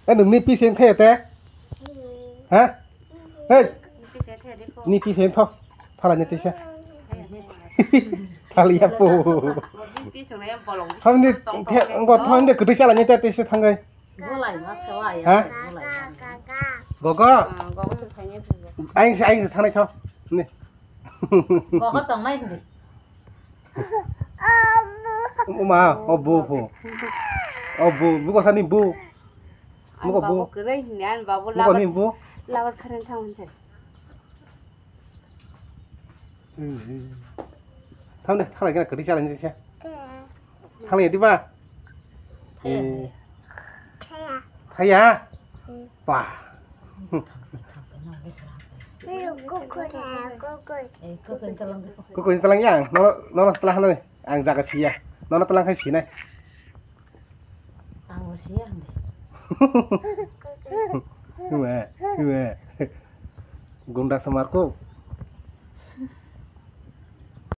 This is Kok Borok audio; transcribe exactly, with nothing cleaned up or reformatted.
Eh, nwng ni pisa wngkha ya te? Ha? Hey! Ni pisa wngkha tho. Thala ni tisa. Thali ya po. Hamni, ngo hamni kwtwi chala ni te tisa thangai. Ha? Gogo? Aing se, aing se thanai tho. Ni. Gogo tongnai hindi. Uma, o bu phu. O bu, bu ko sani bu. Bu ko bu. Babu kwrwi hini, ani babu. Bu ko ni bu. Labar kharang thang hwnse. Thang de, thang de, kwtwi chala ni se. Thang de, di ba? Thaya. Thaya. Ba. Kuku ni talang yang, nono, nono setelah ni, ang jaga sia, nono telang hai sinai. Ang sia hande. Iwe, iwe. Gunda semarku.